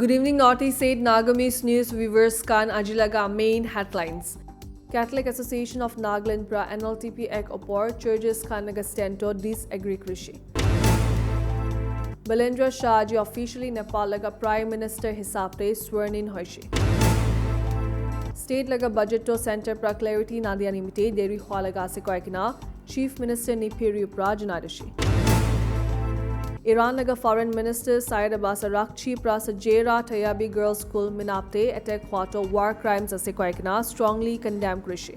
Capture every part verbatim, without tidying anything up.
Good evening, Northeast State Nagamese News viewers. Khan aji laga main headlines. Catholic Association of Nagaland pra N L T P Act opor churches khan laga stand to disagree kurishi. Balendra Shah aji officially Nepal laga Prime Minister hisab te sworn in hoishi. State laga budget to center pra clarity nadia nimite deri hua laga ase koi kena Chief Minister Neiphiu Rio pra janai dishi. Iran laga Foreign Minister Saeed Abbas Araghchi pra Sajeera Tayyibi Girls School minap te attack hua to war crimes ase koi kena strongly condemn kurishi.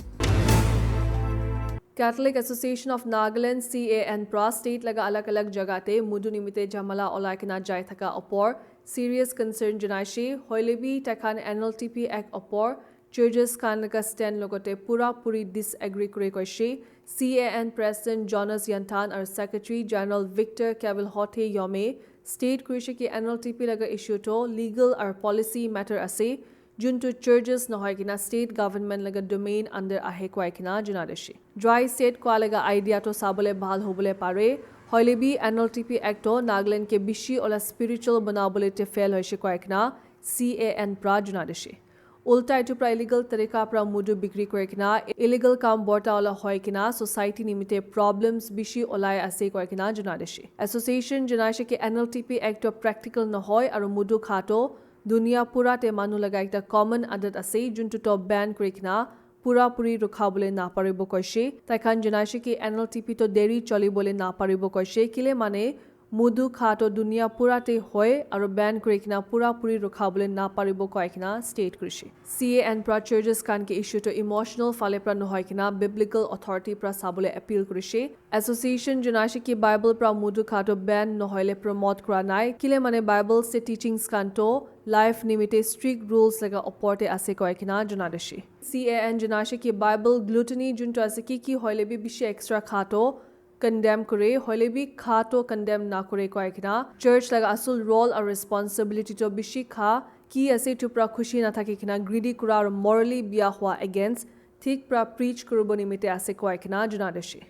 Catholic Association of Nagaland, C A N, pra state laga alag alag jaga te mudu nimite jamala olai kena jai thaka opor serious concern janaishi, hoile bi taikhan N L T P Act opor churches khan laga stand logote pura puri disagree kuri koishi. C A N President Jonas Yanthan aru Secretary General Victor Kavilhote Yome state kurishi ki N L T P laga issue to legal aru policy matter ase, juntu churches nohoi kena state government laga domain under ahe koi kena janai dishi. Dry state kua laga idea to sabole bhal hobole pare, hoile bi N L T P Act to Nagaland ke bishi ola spiritual banabole te fail hoishi koi kena C A N pra janai dishi. Ulta etu pra illegal tarika pra mudu bikri kuri kena illegal kam borta ola hoi kena society nimite problems bishi olai ase koi kena janai dishi. Association janai she ki N L T P Act to practical nohoi aru mudu kha to dunia pura te manu laga ekta common adat ase, juntu to ban kuri kena pura puri rukha bole na paribo koishe. Tai khan janai she ki N L T P to deri choli bole na paribo koishe. Kile mane mudu kha to dunia pura te hoi aru ban kuri kena pura puri rukha bole na paribo koi kena state kurishe. C A N pra churches khan ke issue to emotional phale pra nohoi kena biblical authority pra sabole appeal kurishe. Association janai she ki Bible pra mudu kha to ban nohoile promote kura nai. Kile mane Bible se teachings khan to life nimite strict rules laga opor te ase koi kena janai dishi. C A N janai she ki Bible gluttony juntu ase ki ki hoile bi bishi extra kha to condemn kure, hoile bi kha to condemn na kure koi kena church laga asul role aru responsibility to bishi kha ki ase etu pra khushi na thaki kena greedy kura aru morally bia hua against thik pra preach kuribo nimite ase koi kena janai dishi.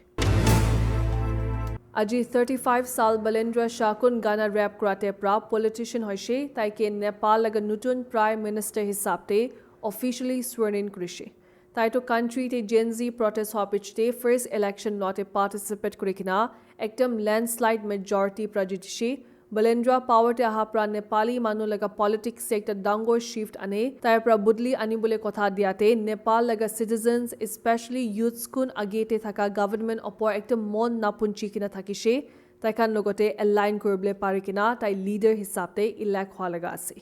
Aji thirty-five sal Balendra Shah kun gana rap kura te pra politician hoishe, tai ke Nepal laga nutun Prime Minister hisab te officially sworn in kurishe. Tai to country te Gen Z protest hua pichete first election lote participate kuri kena ekdam landslide majority pra jitishe. Balendra power te aha pra Nepali manu laga politics te ekta dangor shift ane. Tai pra budli anibole kotha diate Nepal laga citizens, especially youths kun age te thaka government opor ekdam mon napunchi kena thakishe. Tai khan logote align kuribole pari kena tai leader hisab te elect hua laga ase.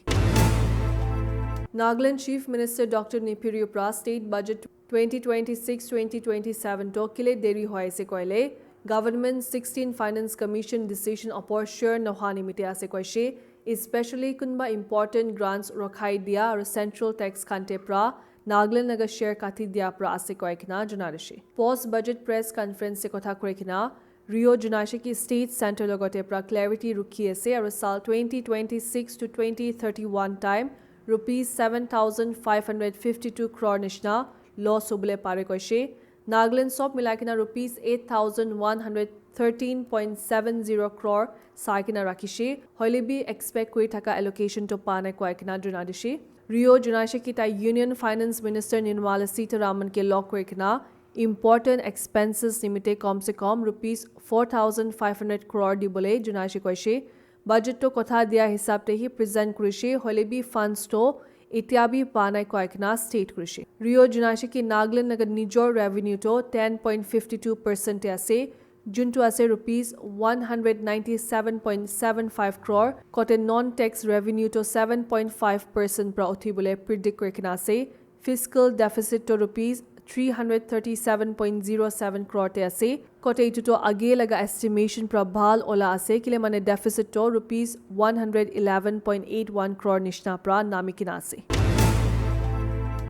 Nagaland Chief Minister Doctor Neiphiu Rio pra state budget twenty twenty-six twenty twenty-seven to kile deri hoi ase koile, government sixteen Finance Commission decision opor sure noha nimite ase koishe, especially kunba important grants rokhai dia aru central tax khan te pra Nagaland laga share kati dia pra ase koi kena janai dishi. Post budget press conference te kotha kuri kena Rio janai she ki state center logote pra clarity rukhi ase aru sal twenty twenty-six to twenty thirty-one time rupees seven thousand five hundred fifty-two crore nishna loss hobole pare koishe. Nagaland sob milai kena rupees eight thousand one hundred thirteen point seven zero crore sai kena rakhishe. Hoile bi expect kuri thaka allocation to pa nai koi kena janai dishi. Rio janai she ki tai Union Finance Minister Nirmala Sitharaman ke log kuri kena important expenses nimite kom se kom rupees four thousand five hundred crore dibole janai she koishe. Budget to kotha dia hisab te hi present kurishe, hoile bi funds to etia bi pa nai koi kena state kurishe. Rio janai she ki Nagaland laga nijor revenue to ten point fifty two percent te ase, juntu ase rupees one hundred ninety seven point seven five crore, kote non tax revenue to seven point five percent pra uthi bole predict kuri kena ase. Fiscal deficit to rupees three hundred thirty-seven point zero seven crore te ase. Kote itu to age laga estimation pra bhal ola ase, kile mane deficit to rupees one hundred eleven point eight one crore nishna pra nami kena ase.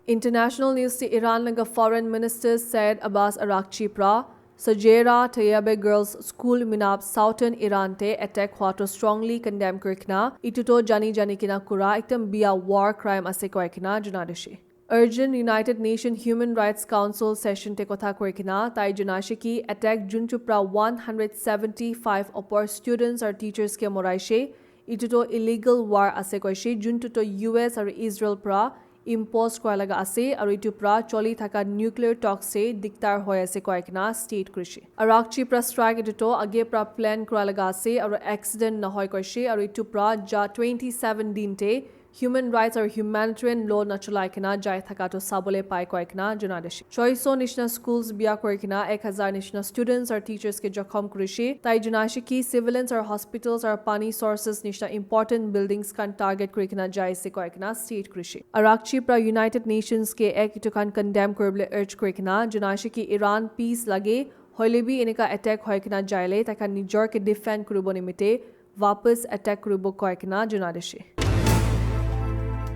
International news te Iran laga Foreign Minister Saeed Abbas Araghchi pra Sajeera Tayyibi Girls School minap southern Iran te attack hua to strongly condemn kuri kena, itu to jani jani kena kura ekdam bia war crime ase koi kena janai dishi. Urgent United Nation Human Rights Council session te kotha kuri kena tai janai she ki attack juntu pra one hundred seventy-five opor students aru teachers ke morai she, Etu to illegal war ase koishe, juntu to U S aru Israel pra impose kura laga ase, aru etu pra choli thaka nuclear talks se diktar hoi ase koi kena state kurishe. Arakchi pra strike etu to age pra plan kura laga ase, aru accident nahoi koishe, aru etu pra ja twenty seven din te human rights aru humanitarian law nachulai kena jai thaka to sabole pai koi kena janai dishe. Choiso nishina schools bia kuri kena ek hazar nishina students aru teachers ke jokhom kurishe. Tai janai she ki civilians aru hospitals aru pani sources nishina important buildings khan target kuri kena jai ase koi kena state kurishe. Arakchi pra United Nations ke ek etu khan condemn kuribole urge kuri kena janai she ki Iran peace lage hoile bi eneka attack hoi kena jaile tai khan nijor ke defend kuribo nimite wapas attack kuribo koi kena janai dishe.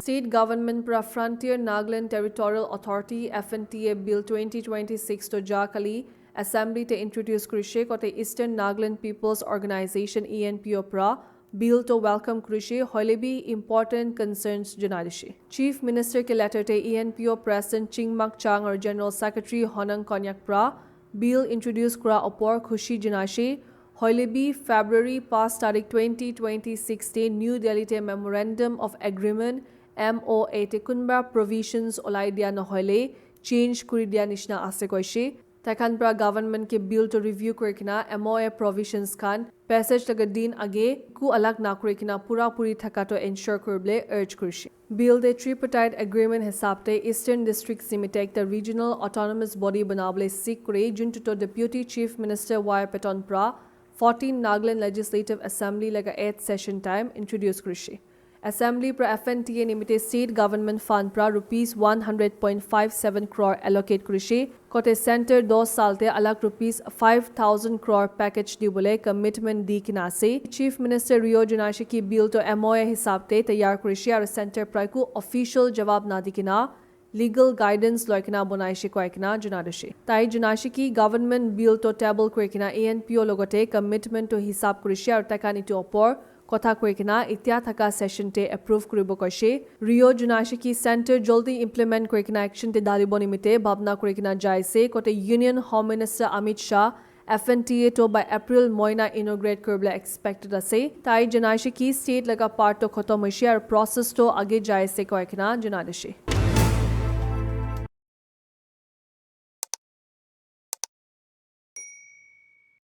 State government pra Frontier Nagaland Territorial Authority, F N T A Bill twenty twenty-six to ja kali Assembly te introduce kurishe kote Eastern Nagaland People's Organization, E N P O pra bill to welcome kurishe hoile bi important concerns janai dishe. Chief Minister ke letter te E N P O President Chingmak Chang aru General Secretary Honang Konyak pra bill introduce kura opor khushi janai she, hoile bi February pas tarik twenty twenty-six te New Delhi te Memorandum of Agreement, M O A te kunba provisions olai dia nohoile change kuri dia nishina ase koishe. Tai khan pra government ke bill to review kuri kena M O A provisions khan passage laga din age ku alag na kuri kena pura puri thaka to ensure kuribole urge kurishe. Bill te tripartite agreement hisab te Eastern District Simitek the regional autonomous body banabole seek kuri juntu to Deputy Chief Minister Y Patton pra fourteen Nagaland Legislative Assembly laga eighth session time introduce kurishe. Assembly pra F N T A nimite state government fund pra rupees one hundred point five seven crore allocate kurishe. Kote center dos sal te alag rupees five thousand crore package dibole commitment di kena ase. Chief Minister Rio janai she ki bill to M O A hisab te tayar kurishe aru center pra ku official jawab na di kena legal guidance loi kena bonai she koi kena janai dishe. Tai janai she ki government bill to table kuri kena E N P O logote commitment to hisab kurishe aru tai khan etu opor kotha koi kena itya thaka session te approve kuribo koishe. Rio janai she ki center joldi implement kuri kena action te dalibo nimite bhabna kuri kena jai ase. Kote Union Home Minister Amit Shah F N T A to by April moina inaugurate kuribole expected ase. Tai janai she ki state laga part to khotom hoishe aru process to age jai ase koi kena janai dishe.